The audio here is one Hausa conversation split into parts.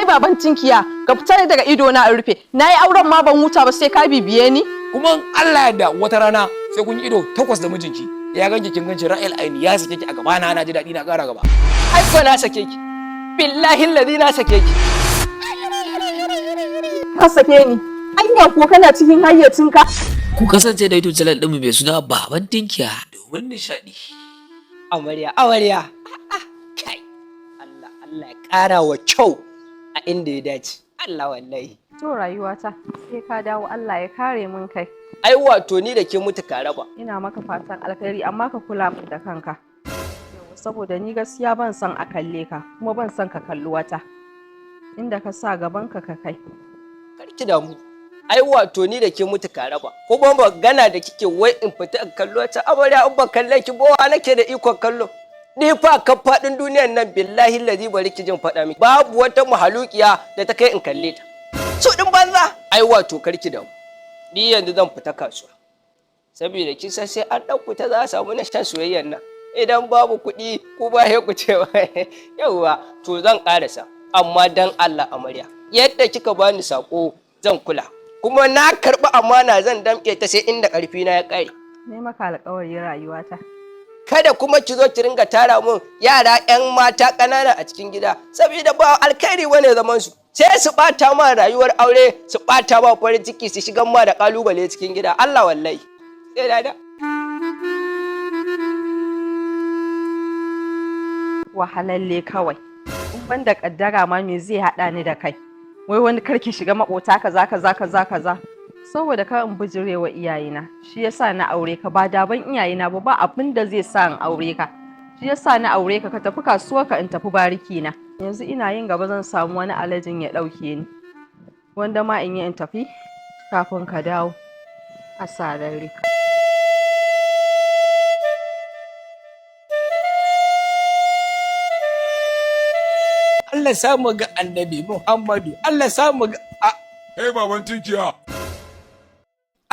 Baban tinkiya, ka fita daga ido na in rufe. Na yi auren ma ban huta ba sai ka bibiye ni. Kuma in Allah ya da wata rana sai kun yi ido takwas da mijinki, ya ganki kin ganci ra'ayil aini, ya sake ki a gaba na, na ji daɗi na ƙara gaba. Ai ko na sake ki, billahi allazi na sake ki. Ka sake ni? Anya ko kana cikin hayyacinka? Ku kasance da YouTube channel ɗinmu mai suna Baban Tinkiya domin nishaɗi. Amarya, amarya. Ah, kai, Allah, Allah ya ƙara wa kyau a inda ya dace. Allah wallahi. To rayuwata, sai ka dawo, Allah ya kare mun kai. Ai wato ni da ke mutu ka raba. Ina maka fatan alkhairi, amma ka kula min da kanka. Yawwa, saboda ni gaskiya ban son a kalle ka, kuma ban son ka kalli wata. Inda ka sa gaban ka ka kai. Kar ki damu. Ai wato ni da ke mutu ka raba. Kuma magana da kike wai in fita in kallo ta, amarya, in ban kalle ki ba wa nake da ikon kallo? Ni fa kan faɗin duniyan nan, billahi lazi, bari ki jin faɗa miki. Babu wata mahalukiya da ta kai in kalle ta. Su ɗin banza. Ai wato kar ki damu. Ni yanzu zan fita kasuwa. Saboda kin san sai an ɗan fita za a samu na shan soyayyan nan. Idan babu kuɗi ku ba ku ce yauwa, to zan ƙarasa. Amma dan Allah amarya, yadda kika bani sako zan kula. Kuma na karɓi amana, zan damƙe ta sai inda ƙarfi na ya ƙare. Ne maka alƙawari rayuwata. Kada kuma ki zo ki ringa tara mun yara 'yan mata ƙanana a cikin gida, saboda ba alkhairi bane zaman su. Sai su ɓata ma rayuwar aure, su ɓata ma farin ciki, su shigan ma da ƙalubale cikin gida. Allah wallahi. Sai dada. Wahalalle kawai. In ban da kaddara ma me zai haɗa ni da kai? Wai wani karki shiga makota kaza kaza kaza kaza. Saboda kar in bijirewa iyayena, shi yasa na aure ka. Ba daban iyayena ba, ba abin da zai sa in aure ka. Shi yasa na aure ka, ka tafi kasuwa ka in tafi bariki na. Yanzu ina yin gaba zan samu wani alajin ya ɗauke ni. Wanda ma in yi in tafi kafin ka dawo. A sararre. Allah samu ga Annabi Muhammadu, Allah samu ga a Hey, baban tinkiya.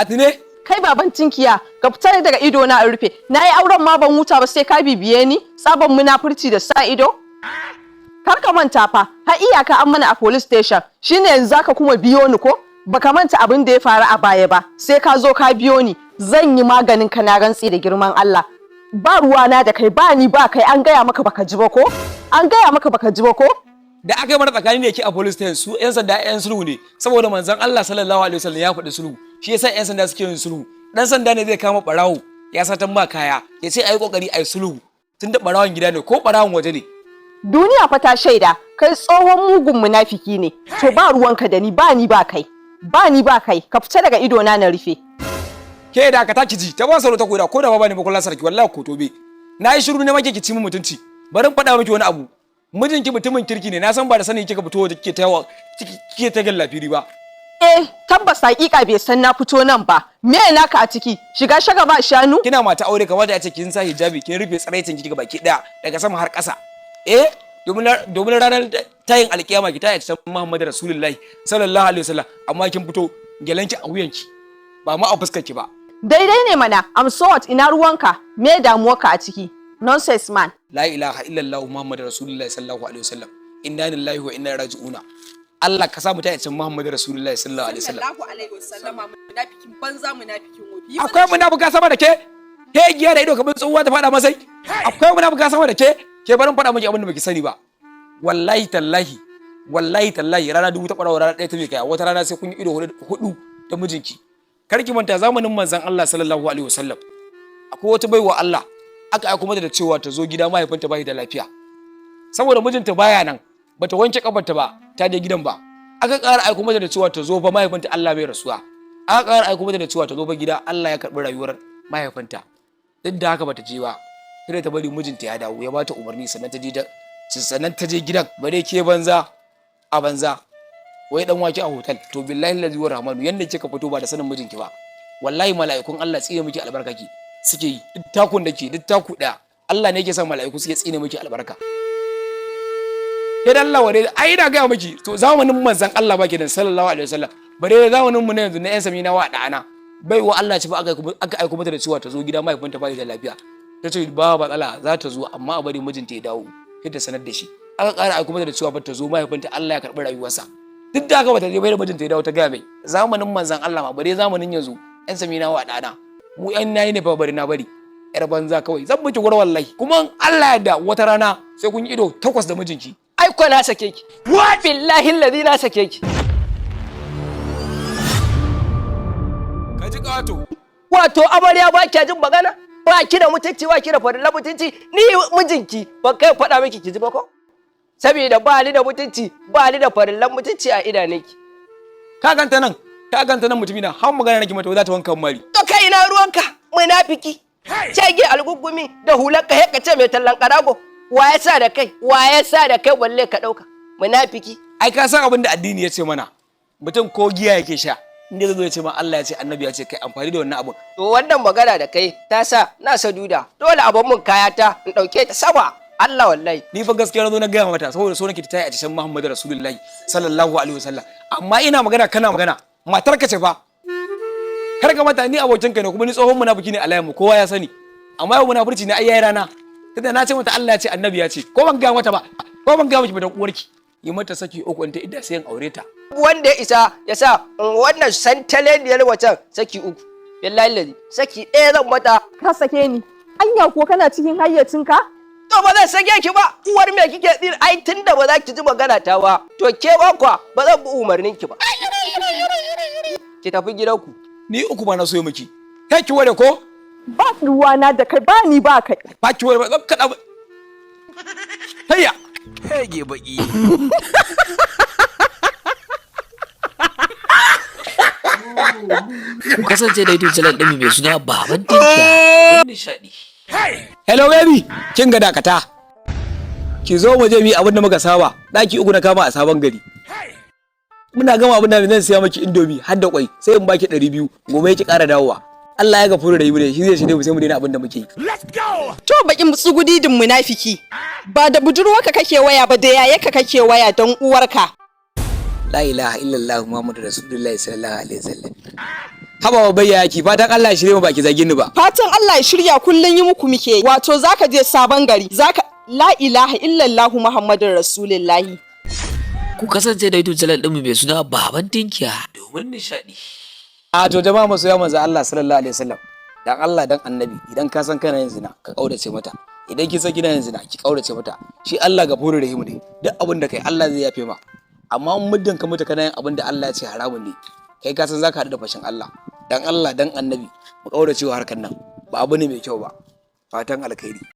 Atine. Kai baban tinkiya, ka fita daga ido na in rufe. Na yi auren ma ban huta ba sai ka bibiye ni. Sabon munafurci da sa ido. Kar ka manta fa, har iyaka an mana a police station. Shine yanzu zaka kuma biyo ni ko? Baka manta abin da ya faru a baya ba. Sai ka zo ka biyo ni. Zan yi maganin ka, na rantsi da girman Allah. Ba ruwana da kai, ba ni ba kai, an gaya maka baka ji ba ko? An gaya maka baka ji ba ko? Da aka yi mana tsakanin da yake a police station, su yan sanda yan sulhu ne, saboda manzon Allah sallallahu alaihi wasallam ya faɗi sulhu, shi yasa yan sanda suke yin sulhu. Dan sanda ne zai kama barawo ya satan ma kaya, ya ce ayi kokari ayi sulhu, tunda barawon gida ne ko barawon waje ne. Duniya fa ta shaida kai tsohon mugun munafiki ne. To ba ruwanka da ni, ba ni ba kai. Ba ni ba kai, ka fita daga ido na na rufe. Ke da ka taki ji ta ba salo ta koda ko da ba ne ba kullu sarki wallahi ko tobe na yi shiru ne make ki ci min mutunci. Bari in faɗa miki wani abu, mijinki mutumin kirki ne, na san ba da sani kika fito waje kike ta yawa kike ta gallafiri ba. Eh, tabbas hakika bai san na fito nan ba. Me naka a ciki? Shiga shaga ba shanu? Kina mata aure, kamata a ce kin sa hijabi, kin rufe tsiraicin ki baki daya daga sama har ƙasa, eh, domin ranar tayin alkiyama ki tayi can Muhammadu Rasulullahi sallallahu alaihi wasallam, amma kin fito gelanki a wuyanki ba ma a fuskar ki ba. Daidai ne mana, I'm so what, ina ruwanka? Me damuwarka a ciki? Nonsense man. La ilaha illallah Muhammadu Rasulullahi sallallahu alaihi wasallam, inna lillahi wa inna ilaihi raji'una. Allah ka sa mu tayi can Muhammadu Rasulullahi sallallahu alaihi wasallam. Sallallahu alaihi wasallama, munafikin banza, munafikin wofi. Akwai munafuka sama da ke? Ke giya da ido kamar tsohuwa ta faɗa masai. Akwai munafuka sama da ke? Ke, barin faɗa miki abin da baki sani ba. Wallahi tallahi, wallahi tallahi, rana dubu ta ɓarawa rana ɗaya ta mai kaya. Wata rana sai kun yi ido hudu da mijinki. Kar ki manta zamanin manzon Allah sallallahu alaihi wasallam, akwai wata baiwa Allah aka aiko mata da cewa ta zo gida, mahaifinta bai da lafiya. Saboda mijinta baya nan, bata wanke kafarta ba ta je gidan ba. Aka ƙara aiko mata da cewa ta zo fa, mahaifinta Allah bai rasuwa. Aka ƙara aiko mata da cewa ta zo fa gida, Allah ya karɓi rayuwar mahaifinta. Duk da haka bata je ba, sai ta bari mijinta ya dawo ya bata umarni sannan ta je gidan. Bare ke banza a banza, wai dan wake a hotel. To billahi lazi wa rahmanu, yanda kika fito ba da sanin mijinki ba, wallahi mala'ikun Allah tsine miki albarka ki suke yi. Duk takun da ke duk taku daya, Allah ne yake sa mala'iku suke tsine miki albarka. Ya dan Allah ware, ai ina ga miki, to zamanin manzon Allah ba kenan sallallahu alaihi wasallam, bare zamanin mu na yanzu na yan sami na wa da'ana. Bai wa Allah ci ba, aka aiko mata da cewa ta zo gida, mahaifinta ba da lafiya. Ta ce ba matsala, za ta zo, amma a bari mijinta ya dawo sai ta sanar da shi. Aka ƙara aiko mata da cewa ba ta zo, mahaifinta Allah ya karɓi rayuwarsa. Duk da haka bata je bai da mijinta ya dawo ta gaya mai. Zamanin manzon Allah ma bare zamanin yanzu. Yan samina wa ɗana. Mu yan nayi ne fa bari na bari. Yar banza kawai zan miki gwar wallahi. Kuma in Allah ya da wata rana sai kun yi ido takwas da mijinki. Ai ko na sake ki. What? Billahi allazi na sake ki. Ka ji ƙato. Wato amarya ba kya jin magana? Ba ki da mutunci, ba ki da fadila mutunci. Ni mijinki ba kai faɗa miki ki ji ba ko? Saboda ba ni da mutunci, ba ni da farillan mutunci a idanunki. Ka ganta nan, ka ganta nan mutumina har magana nake mata za ta wanka mari. To kai ina ruwanka munafiki. Shege algugumi da hular ka ka ce mai tallan karago. Wa ya sa da kai? Wa ya sa da kai balle ka ɗauka? Munafiki. Ai ka san abin da addini ya ce mana. Mutum ko giya yake sha, inda zai zo ya ce ma Allah ya ce Annabi ya ce kai amfani da wannan abin. To wannan magana da kai ta sa na saduda. Dole a bar mun kayata in ɗauke ta sama. Allah wallahi. Ni fa gaskiya na zo na gaya mata saboda so nake ta tayi a cikin Muhammadu Rasulullahi sallallahu alaihi wasallam. Amma ina magana kana magana, matar ka ce fa. Kar ka mata ni abokin ka ne kuma ni tsohon munafiki ne a layin mu kowa ya sani. Amma yau munafurci ne ai yayi rana. Tunda na ce mata Allah ya ce Annabi ya ce ko ban gaya mata ba, ko ban gaya miki ba dan uwarki. Yi mata saki uku in ta idda sai in aure ta. Wanda ya isa ya sa in wannan santaleniyar wacan saki uku. Billahi lazi saki ɗaya zan mata. Ka sake ni. Anya ko kana cikin hayyacinka? To ba zan sake ki ba, uwar me kike tsir ai tunda ba za ki ji magana ta ba. To ke ba kwa ba zan bi umarnin ki ba. Ki tafi gidanku. Ni uku ba na so miki. Kai ki ware ko? Ba ruwana da kai, ba ni ba kai. Ba ki ware ba zan kaɗa ba. Hayya. Hege baki. Ku kasance da YouTube channel ɗinmu mai suna Baban Tinkiya domin nishaɗi. Hello baby, kin ga dakata. Ki zo mu je mu yi abin da muka saba. Daki uku na kama a sabon gari. Muna gama abin da zan siya miki indomi har da kwai sai in baki 200 gobe ki ƙara dawowa. Allah ya gafuru da yi ne shi zai shirye mu sai mu daina abin da muke yi. To bakin tsugudidin munafiki. Ba da budurwarka kake waya ba, da yayarka kake waya don uwarka. La ilaha illallah Muhammadu Rasulullahi sallallahu alaihi wasallam. Haba babban yaya ki fatan Allah ya shirye mu ba ki zage ni ba. Fatan Allah ya shirya kullun yi muku muke. Wato zaka je sabon gari, zaka La ilaha illallah Muhammadun Rasulullahi. Ku kasance da YouTube channel ɗinmu mai suna Baban Tinkiya domin nishaɗi. A to jama'a masoya manzo Allah sallallahu alaihi wasallam. Dan Allah dan Annabi idan ka san kana yin zina ka kaurace mata. Idan kin san kina yin zina ki kaurace mata. Shi Allah gafurur rahim ne. Duk abin da kai Allah zai yafe ma. Amma in muddin ka mutu kana yin abin da Allah ya ce haramun ne, kai ka san zaka haɗu da fashin Allah. Dan Allah dan Annabi mu kaurace wa harkar nan. Ba abu ne mai kyau ba. Fatan alkhairi.